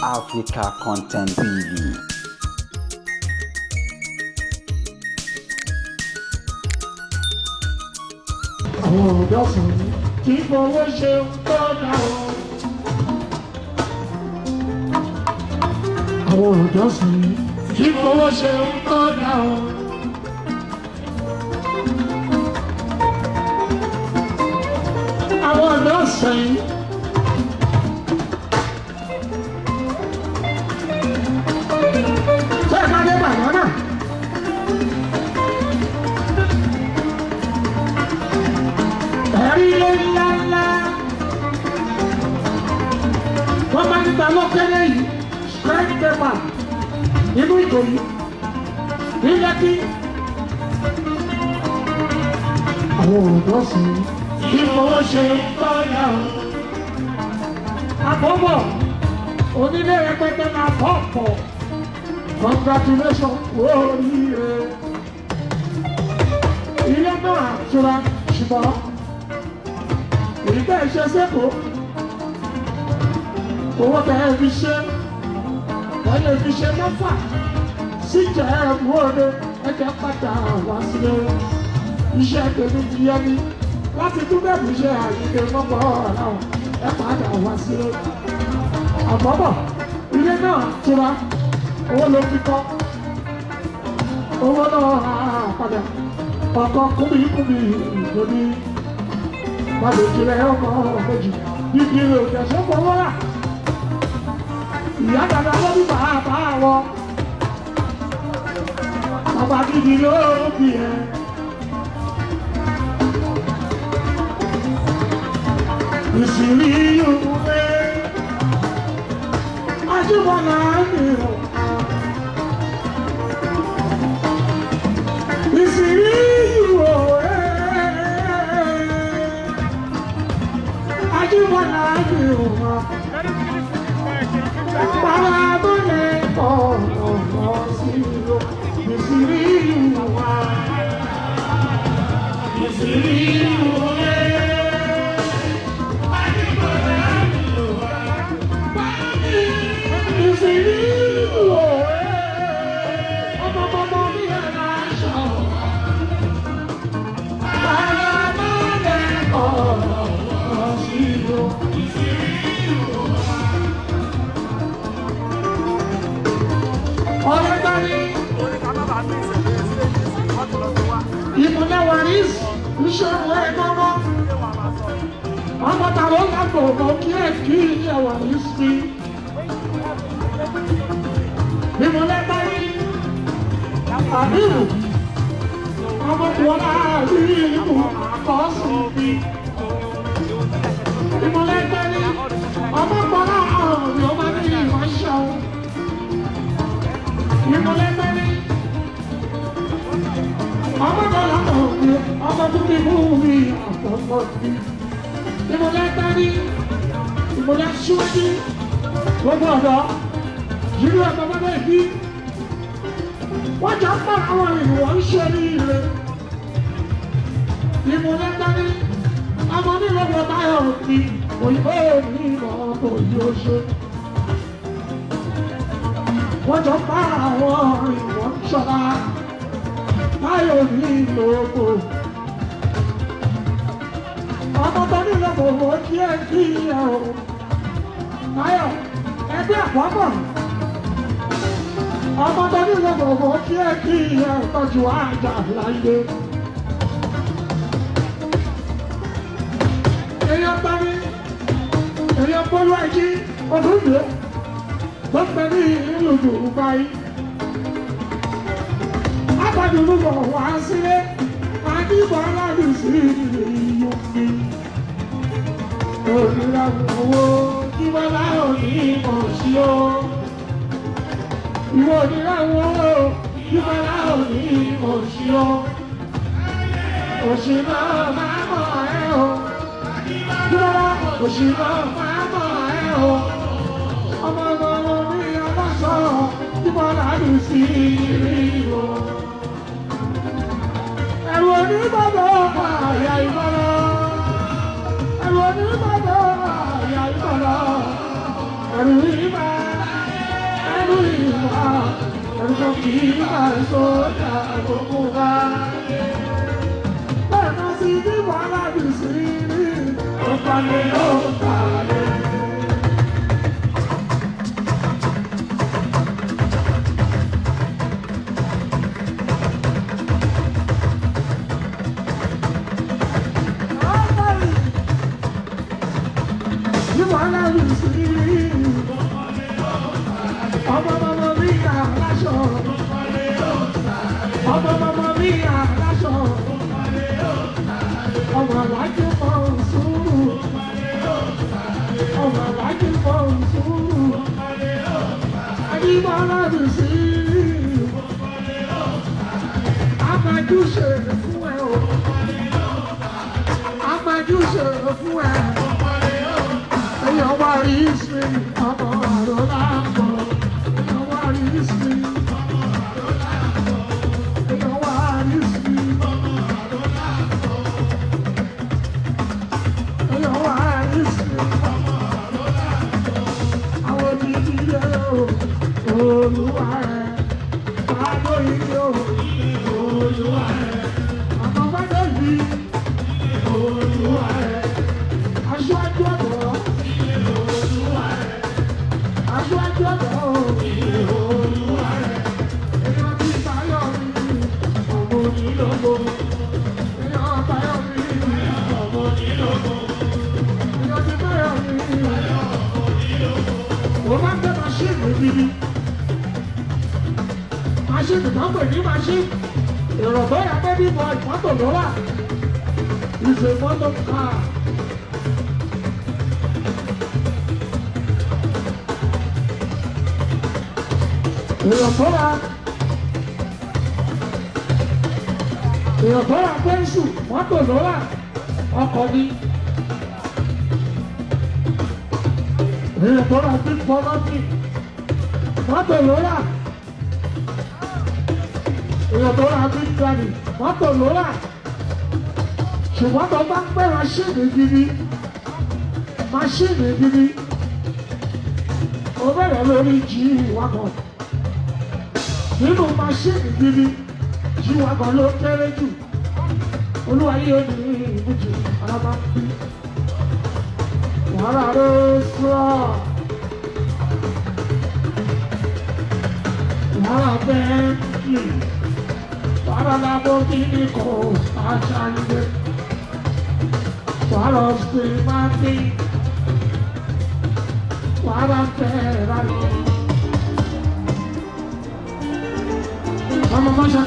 Africa Content TV. Àwọn ọ̀dọ́ sàn tí fowó ṣe ń tọ́jà o. Àwọn ọ̀dọ́ sàn tí fowó ṣe ń tọ́jà o. Àwọn ọ̀dọ́ sàn yìí. Ṣé ẹ máa dé bàbá náà? Ẹ̀rí ilé ńlá ńlá. Wọ́n máa ń gba lọ́kẹ́lẹ́ yìí, scribe paper, nínú Ìkòyí, ní Lẹ́kí. Àwọn ọ̀dọ́ sì kí fowó ṣe ń tọ́yà o. Àbọ̀bọ̀ onílé rẹpẹtẹ máa bọ̀ pọ̀. Congratulations, oríire. Ilé náà àtura ṣùgbọ́n èyí tẹ́ ẹ ṣe sẹ́kọ̀ọ́, owó tẹ́ ẹ fi ṣe, wọ́n lè fi ṣe mẹ́fà síjà ẹ mú òde ẹ̀jẹ̀ padà wá sílé. Iṣẹ́ tèmi ti yẹ mi láti tún bẹ́ẹ̀ mú iṣẹ́ àyíké mọ́pọ̀ ọ̀rọ̀ ẹ padà wá sílé. Àbọ̀bọ̀ ilé náà tura, owó ló fi kọ́, owó náà padà ọkọ̀ kúmíkúmí ìdòdì balùwẹ̀ ọkọ̀ méjì bíbí rẹ̀ ò tẹ̀sán fọwọ́ rà. Ìyá dàda ló bí bàbá wọ. Bàbá gidi ló bí ẹ. Ìsìnrí yóò wé. Ajíbọ̀lá mi ò. Ìsìnrí yóò wé. Ajíbọ̀lá mi ò mọ̀. Bàbá tó lè kọ̀ ọ̀rọ̀ sí o, ìsìrí ìwà. Ìsìrí ìwé. Ìsìrí ìwé. Ọmọ ọmọ mi ẹ̀ láṣọ. Bàbá tó lè kọ̀ ọ̀rọ̀ sí o. Ọ̀rẹ́ gbani. Ìmùlẹ̀ wàrísì iṣẹ́ ìwé gbọ́ngàn. Ọmọ tàbí ọ̀làgbò mọ̀ kí ẹ̀ kí ilẹ̀ wàrísì. Ìmùlẹ̀ gbani. Àbíwò. Ọmọ kùwọ́lá rí ìlú àkọ́sùn mi. Ìmùlẹ̀ gbani. Ọmọ kùwọ́lá ọ̀rọ̀ ọmọ ní ìwáṣọ. Ìmùlẹ̀ gbani. Ọmọ bọ́lá ọ̀gbìn, ọmọ tó bí mú mi àpọ̀pọ̀ mi. Ìmùlẹ̀ gbani, ìmùlẹ̀ síwájú, gbogbo ọ̀dọ́, yìí ọmọ bàbá ìbí. Wọ́n jọ ń bá àwọn ìwọ̀n ń ṣe ní ire. Ìmùlẹ̀ gbani, ọmọ nílọ́gbọ̀ táyọ̀ mi, òyìnbó mi ìmọ̀ òyìnbó ṣe. Wọ́n jọ ń bá àwọn ìwọ̀n ń ṣọlá táyọ̀ ní ìlòkò. Ọmọ tó nílò kò mọ̀ kí ẹ kí ẹ o. Táyọ̀ ẹgbẹ́ àpapọ̀. Ọmọ tó nílò kò mọ̀ kí ẹ kí ẹ tọ́jú àjà láyé. Èèyàn tani, èèyàn bọ́lú ẹjí ọdún yìí tó ń bẹ ní ìlú Dubai. Abadulubo wá sílé, Adébọ́lá lù sí ìlú mi. Òmìnira owó Jíbọ́lá òní mọ̀ sí o. Ìwọ òmìnira owó Jíbọ́lá òní mọ̀ sí o. Òṣì náà máa mọ̀ ẹ́ o. Jíbọ́lá òṣì náà máa mọ̀ ẹ́ o. Ọmọ ọmọ mi ọlọ́sọ̀ Jíbọ́lá lù sí ìlú. Ẹ̀rù onígbàgbọ́ àyà ìbára. Ẹ̀rù onígbàgbọ́ àyà ìbára. Ẹ̀rù ìbára. Ẹ̀rọ kì í máa sọ́jà gbogbo wa. Bẹ́ẹ̀ náà sì ní wàhálà bì sí rí. Ó palẹ̀ ó palẹ̀. Ọmọ ọmọ mi aláṣọ. Ọmọ ọmọ mi aláṣọ. Ọmọ alájú mọ̀ ń sùúrù. Ọmọ alájú mọ̀ ń sùúrù. Adébọ́lá mi sí. Amájúṣe fún ẹ o. Amájúṣe fún ẹ. Èèyàn wá rí sí ọmọ àrò láàbọ̀. Èèyàn wá rí sí. Èèyàn wá rí sí. Èèyàn wá rí sí. Àwọn òbí yẹ o, Olúwa rẹ̀. Bàbá yìí o, Olúwa rẹ̀. Àmọ́ bàbá yìí, Olúwa rẹ̀. Aṣáájú ọ̀dọ́. Aṣáájú ọ̀dọ́ Olúwa rẹ̀. Èèyàn ti tayọ̀ mi, ọmọ onílọ́gbọ̀. Èèyàn tayọ̀ mi, ọmọ onílọ́gbọ̀. Èèyàn ti tayọ̀ mi, ọmọ onílọ́gbọ̀. Mo máa ń gbé maṣíìnì gidi. Maṣíìnì tó ń pè ní maṣíìnì. Èrò tó yà pé bíbọ ìmọ́tò ló wà. Ìṣe mọ́tò káà. Èèyàn tó ra pẹ́ńsù mọ́tò ló rà ọkọ̀ ni. Èèyàn tó ra big pọ́nọ́tì mọ́tò ló rà. Èèyàn tó ra big daddy mọ́tò ló rà. Ṣùgbọ́n tó bá ń pẹ́ maṣíìnì gidi maṣíìnì gidi ó bẹ̀rẹ̀ lórí jí ìwakọ̀. Nínú maṣíìnì gidi jíwágan ló kéré jù. Olúwa yóò ní ìbùjù ara máa ń bí. Wàhálà ló sọ. Wàhálà bẹ́ẹ̀lì. Wàhálà lábọ́ kíní kò aṣáájú. Wàhálà ọ̀sìn máa ń bí. Wàhálà fẹ́ẹ̀rẹ̀. Ọmọ mọ́ṣá.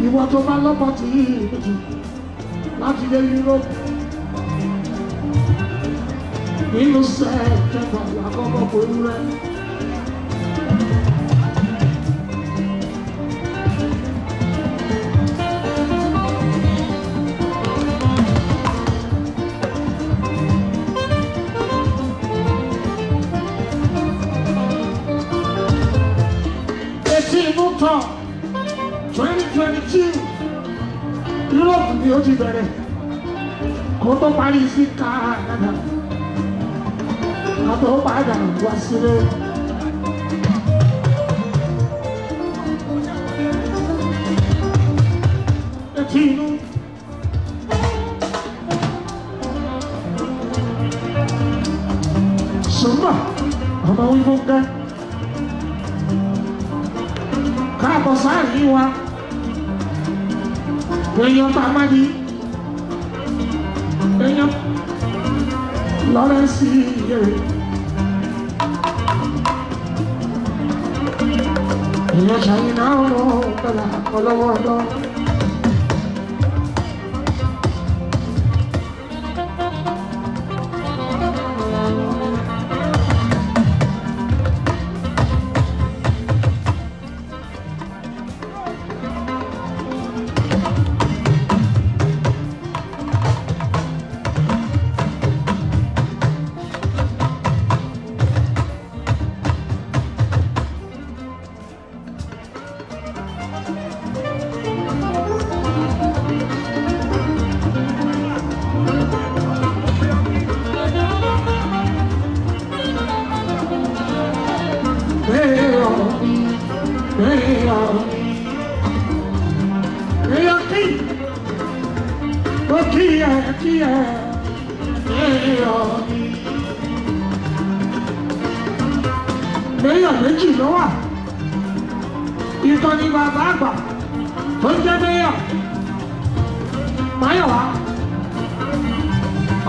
Ìwọ tó bá lọ́pọ̀ tí ìbejì láti dé Europe. Nínú Sẹ́ẹ̀tẹ̀mbà lákọ́kọ́ pẹ̀lú rẹ̀. Etí inú tán 2022 Europe ni ó ti bẹ̀rẹ̀ kó tó parí sí Canada kó tó padà wá sílé. Etí inú. Sùnmọ̀ ọmọ wíwú gẹ́ káàbọ̀ sáàyè wa èèyàn tá a má di èèyàn Lawrence yèrè èèyàn ṣàyìnà ọ̀rọ̀ bẹ̀rẹ̀ ọlọ́wọ́ ọ̀dọ́. Mayor mi. Mayor méjì ló wà. Ìkan ni bàbá àgbà tó ń jẹ́ Mayor. Máyọ̀wá.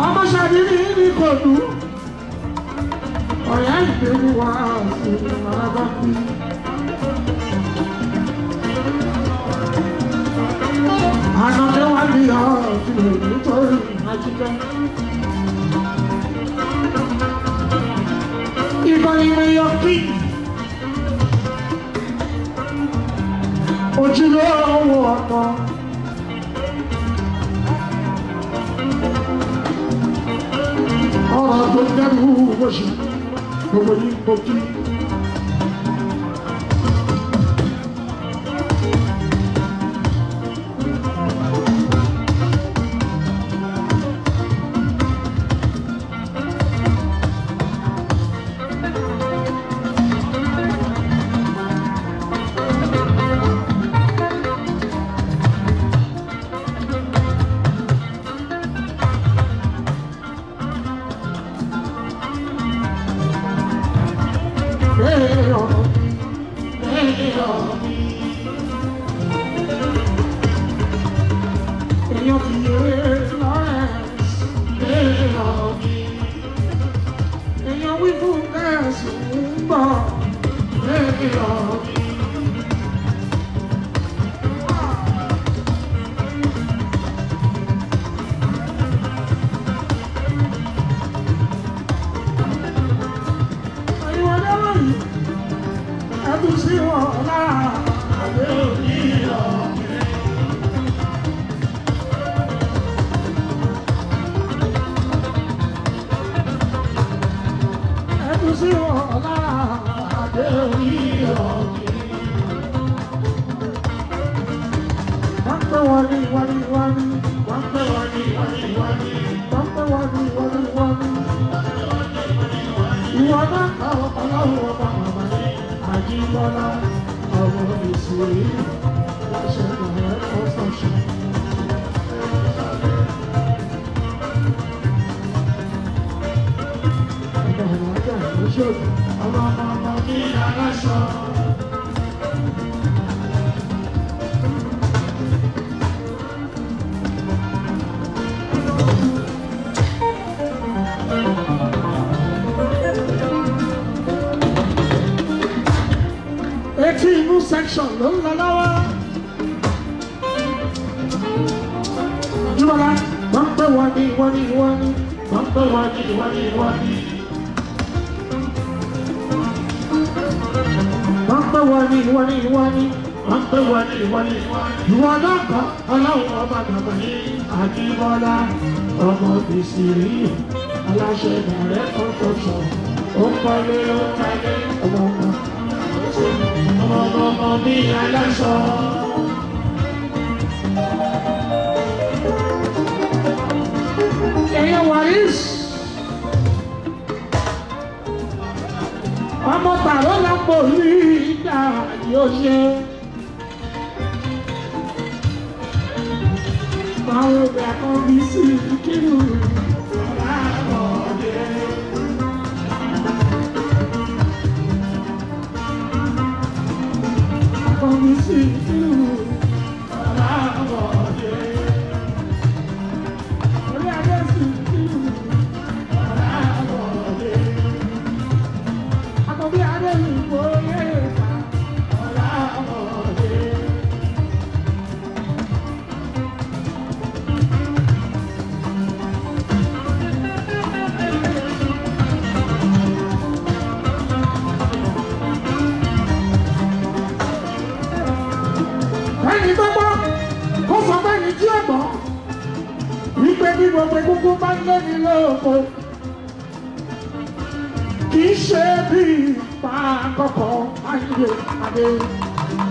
Ọmọ ṣàdírí ní kòdú. Ọ̀yá ìgbéni wá sí alábá bí. Ànàdé wá ní ọ̀dùn nítorí àjíjẹ́. Ìkànnì Mayor King. Ojúlówó ọmọ. Ọ̀rọ̀ tó dẹ́rù bóṣù gbogbo yìí gbòógì. Mayor mi, Mayor mi. Èèyàn ti yé Lawrence, Mayor mi. Èèyàn wí fún kẹ́sùn ń bọ̀, Mayor mi. Ìwọ lọ́wọ́ yìí, ẹ̀dùn sí wọn lára, àbẹ́ òní ọ̀gbìn. Ẹ̀dùn sí wọn lára, àbẹ́ òní ọ̀gbìn. Wọ́n pẹ́ wọ́n ní wọ́n ní wọ́n ní, wọ́n pẹ́ wọ́n ní wọ́n ní wọ́n ní, wọ́n pẹ́ wọ́n ní wọ́n ní wọ́n ní. Ìwọ náà kọ́ ọlọ́run ọba màmá ní Àjíbọ́lá ọmọ ìsòrí láṣẹ ọ̀rẹ́ ọ̀sọ̀ṣẹ̀. Ọmọ ọ̀rọ̀ lóṣooṣù ọmọ ọmọ ọmọ ní aláṣọ. Etí inú section ló ń lọ lọ́wọ́. Jùmọ̀lá, wọ́n pẹ́ wọ́n ní wọ́n ní wọ́n ní, wọ́n pẹ́ wọ́n ní wọ́n ní wọ́n ní. Wọ́n pẹ́ wọ́n ní wọ́n ní wọ́n ní, wọ́n pẹ́ wọ́n ní wọ́n ní wọ́n ní. Ìwọ náà kọ́ ọlọ́run ọba bàbá ní Àjíbọ́lá, ọmọ Bìsìrí, aláṣẹ ìdàrẹ́ kọ́kọ́sọ̀, ó kọ́lé ó kálé ọmọ ọmọ ọmọ ọmọ mi aláṣọ. Ẹ̀yin wàrísì. Ọmọ tààrọ́ lápò ní ìgbà yóò ṣe. Àwọn obìnrin kan bí sí kírù ọ̀rá ọ̀dẹ. Kan bí sí kírù ọ̀rá ọ̀dẹ. Orí adé sí kírù ọ̀rá ọ̀dẹ. Àkọ́bí adé ìgbòye ìta ọ̀rá ọ̀dẹ. Ẹni tó gbọ́ kó sọ fẹ́ni tí ò gbọ́ wípé bí gbogbo egungun bá ń lé ní lóko kì í ṣe bí ipa àkọ́kọ́ ayé adé.